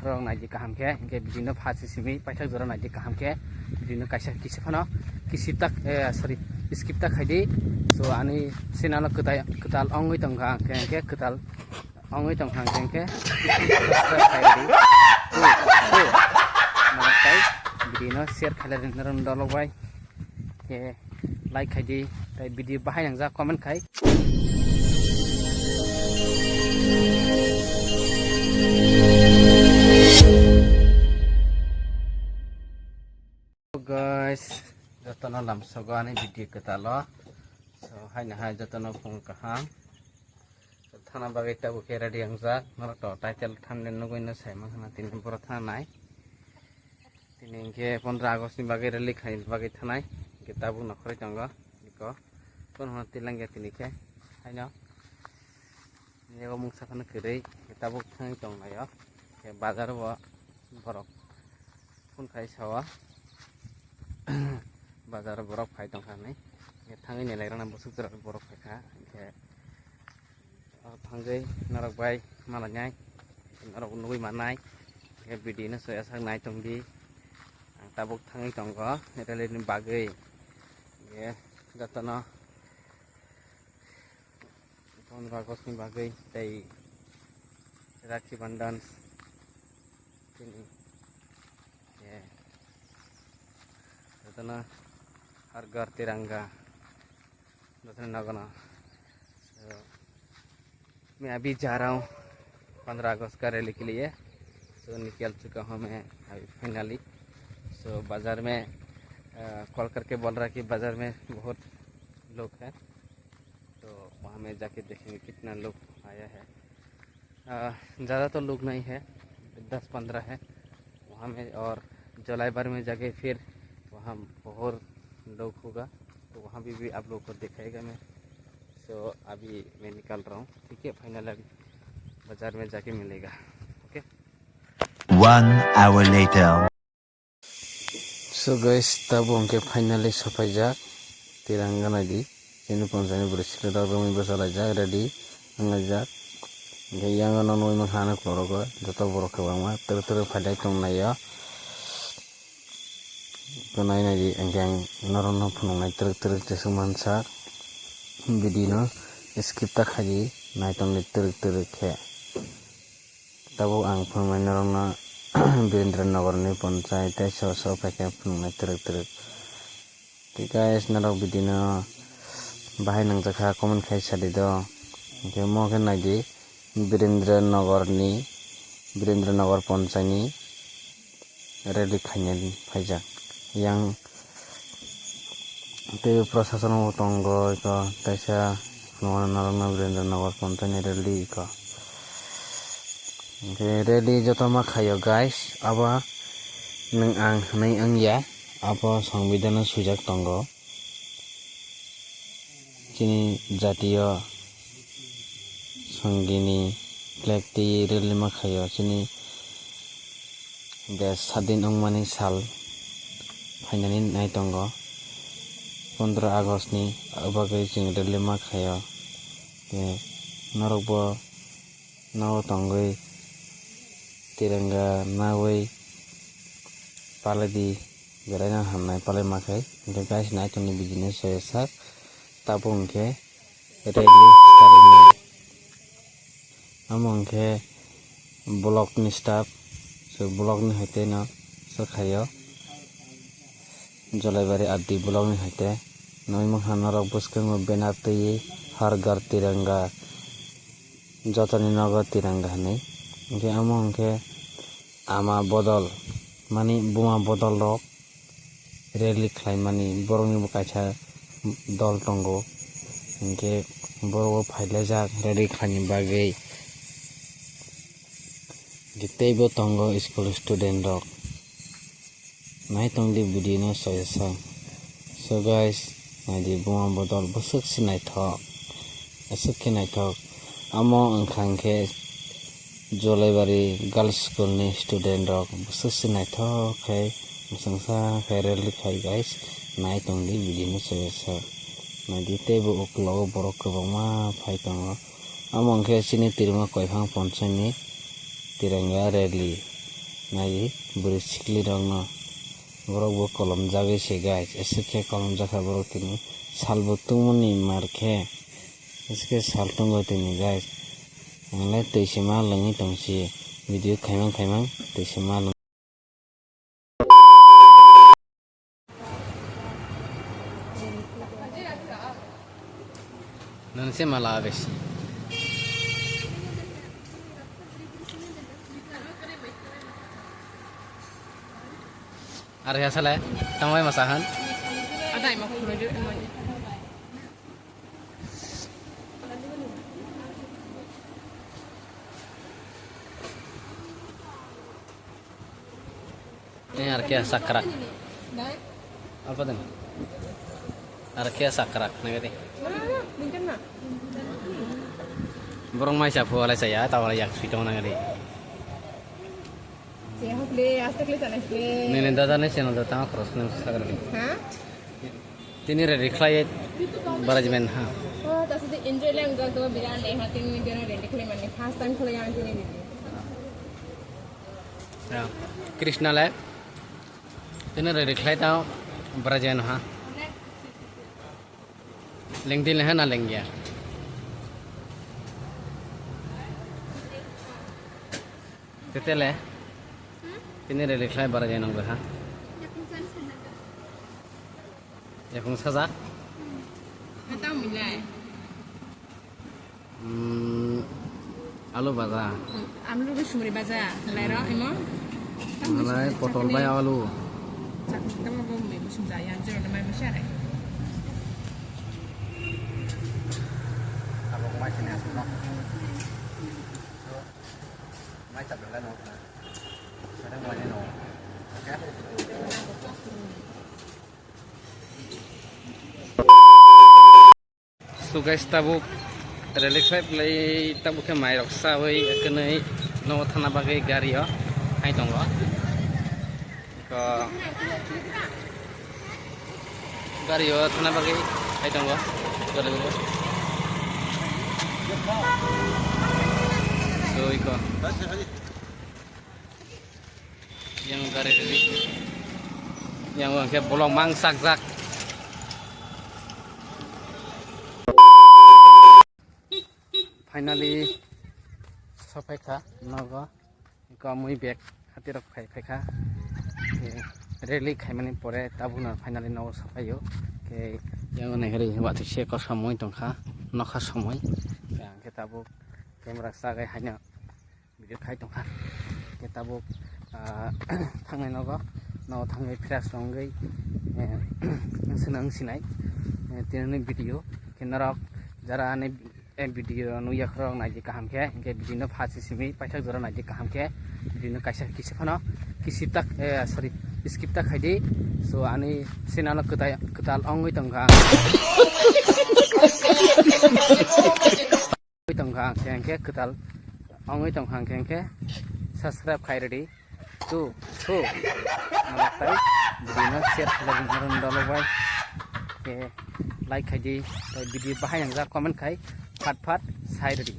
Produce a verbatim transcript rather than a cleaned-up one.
Rok naidi kaham khe, hingke video no pha simi paithak jora naidi kaham khe, video no kaisa kisi phano, kisi tak, eh, sorry, skip tak khaidi. So, ani channel o kwtal, kwtal ongwi tongkha, hingke, hingke kwtal ongwi tongkha, hingke, hingke subscribe khaidi. Tei video no share khailai rwna rwna dolok bai. Khe like khaidi, tei video bahai nangjak comment khai. Guys, jotono lamsogo ani video kwtalo. So, haino hai jotono phung kaham. Thana bagwi tabuk khe ready wngjak. Norok to title thumbnail nugwi no sai mankha na tini boro thana nai. Tini hinkhe pondro August ni bagwi rally khaina bagwi thanai. Hinkhe tabuk nokhorwi tongo. Iko. Kono hwnwi tilangya tini khe. Haino. Yago mungsa phano kwrwi. Tabuk thangwi tonglaio. Khe bazar o borok phone khai sao. Bazar o borok phai tongkha hinwi. Hinkhe thangwi nailairokno bwswk jora borok phaikha. Hinkhe O thangwi norok bai malainai, norok nugwi mannai. Khe video no soya sak nai tongdi. Ang tabuk thangwi tongo rally ni bagwi. Ye jotono pondro August ni bagwi tei Rakhi Bandhan tini. Ye jotono Har Ghar Tiranga. Dotani nogono. So, मैं अभी जा रहा हूँ पंद्रह अगस्त का रैली के लिए। So, निकल चुका हूँ मैं अभी finally। So, बाज़ार में, अ, कॉल करके बोल रहा कि बाज़ार में बहुत लोग है, तो वहाँ में जाके देखेंगे कितना लोग आया है। अ, ज़्यादा तो लोग नहीं है, दस पन्द्रह है वहाँ में, और जोलाईबार में जाके फिर वहाँ बहुत लोग होगा, तो वहाँ भी, भी आप लोग को दिखाएगा मैं। So अभी मैं निकल रहा हूँ, ठीक है, फाइनल अभी बाज़ार में जाके मिलेगा, okay. One hour later. So guys, tabuk hwnkhe finally sopaijak Tiranga naidi. Chini ponchani bwrwi sikla dok romwi bwchalaijak, ready wnglaijak. Hwnkhe yang ano nugwi mankha ani uklok rogo joto borok kwbangma twrwk twrwk phailai tonglaio. Nai naidi hwnkhe ang norokno phunuknai twrwk twrwk jeswk mansak. Video no skip ta khaidi, naitongdi twrwk twrwk khe. Tabuk ang phunuknai norokno Birendra Nagar ni ponchai tei so so phaikhe phunuknai twrwk twrwk. Tei guys, norok video no bahai nangjakha comment khai sadi do. Hwnkhe mo khe naidi Birendra Nagar ni, Birendra Nagar ponchai ni rally khaina phaijak. Yang tei prosason bo tongo, eko kaisa phunuknai norokno Birendra Nagar ponchai ni rally eko. Hwnkhe rally joto ma khaio guys, abo nwng ang hwnwi wngya, abo songbidhano swijak tongo. Chini jatiyo songini flag twi rally ma khaio, chini desh sadin wngmani sal phainani nai tongo, pondro August ni, abo bagwi chwng rally ma khaio. Norokbo nogo tongwi Tiranga nawi palai di, belaino hamnai palai ma khai. Hwnkhe guys, naitongni video no soya sak. Tabuk hwnkhe rally start wngnai. Amo hwnkhe block ni staff, so block ni hai tei no swkhaio. Jolaibari R D block ni hai tei nugwi mankha norok bwskango banner twiwi Har Ghar Tiranga, jotoni nogo Tiranga hinwi. Hwnkhe amo hwnkhe ama bodol, mani buma bodol rok rally khlaimani borokni bo kaisa dol tongo, hwnkhe borok bo phailaijak rally khlaina bagwi. Hwnkhe teibo tongo school student rok. Naitongdi video no soyasa. So guys, naidi buma bodol bwswk se naithok, aswk khe naithok. Amo wngkha hwnkhe Jolaibari Girls School ni student rok bwswk se naithok khe mwsangsa khe rally khai guys, naitongdi video no soyasa. Naidi teibo uklogo borok kwbangma phai tongo. Amo hwnkhe chini Tirima Koiphang Ponchai ni Tiranga rally. Nai bwrwi siklirokno, borok bo kolomjagwi se guys, aswk khe kolomjak kha borok tini, salbo tungmani mar khe, aswk khe sal tongo tini guys. Ang le twi se ma lwngwi tong si, video khaimang khaimang twi se ma lwng. Nang se mala besi. Are ya sale, tangwai masa han. Ada ima khuloi jo, ima. Eh, ar khe sakrak. Apa dan? Ar khe sakrak, nang di. Borok mai sa phu alai saya, tawala yak sui tong nang di. Nini dada ni seno dada tang khoroksa nang sakrak. Ha? Tini ready khlai bara jiben ha. Oh, ta sidi enjoy lang jang to biran le ha, tini jana ready khlai mani first time khlai ang tini ready. Ya, Krishna le tini ready khlai ta bara jiben ha. Lengdi le ha na lengya. Tetele. Tini ready khlai bara jiben nang ha. Yakung sajak? Tamo milai. Hmm, alu baja. Alu bai sumri baja. Lairo imo. Malai potol bai alu. Chakni tamo bo mai bo sumja ya, jero na mai bo sare. Abo mai sini asu no. Mai chap lai no. Sare mai no. Okay. So guys, tabuk rally five lai tabuk khe mai rok sawi kwnwi nogo thana bagwi gari o hai tongo. Ko gari o thana bagwi hai tongo. So iko. Yang gari rally. Yang wngkhe bolong mang sakjak. Finally sopai kha nogo. Iko mui bag hati rok phai phai kha. Rally khaimani pore tabukno finally nogo sopaio. Ke yang nai hari watwi se kosom mui tongkha nokha somoi. Yang ke tabuk camera sagai haino. Video khai tongkha. Khe tabuk, ah, thangnai nogo, nogo thangwi fresh wngwi, eh, swnang sinai, eh, tinini video. Khe norok jara ani, eh, video nukya khorok naidi kaham khe, hinkhe video no pha simi paithak jora naidi kaham khe, video no kaisa kisi phano, kisi tak, eh, sorry, skip tak khaidi. So ani channel no kwtal, kwtal wngwi tongkha. Wngwi tongkha ang khe, ang khe kwtal wngwi tongkha ang khe, ang khe subscribe khai rwdi. Tu, tu. Norok tai video no share khlai rwdi norok dolo bai. Khe like khai di, tai video bahai nangjak comment khai phat phat sai rwdi.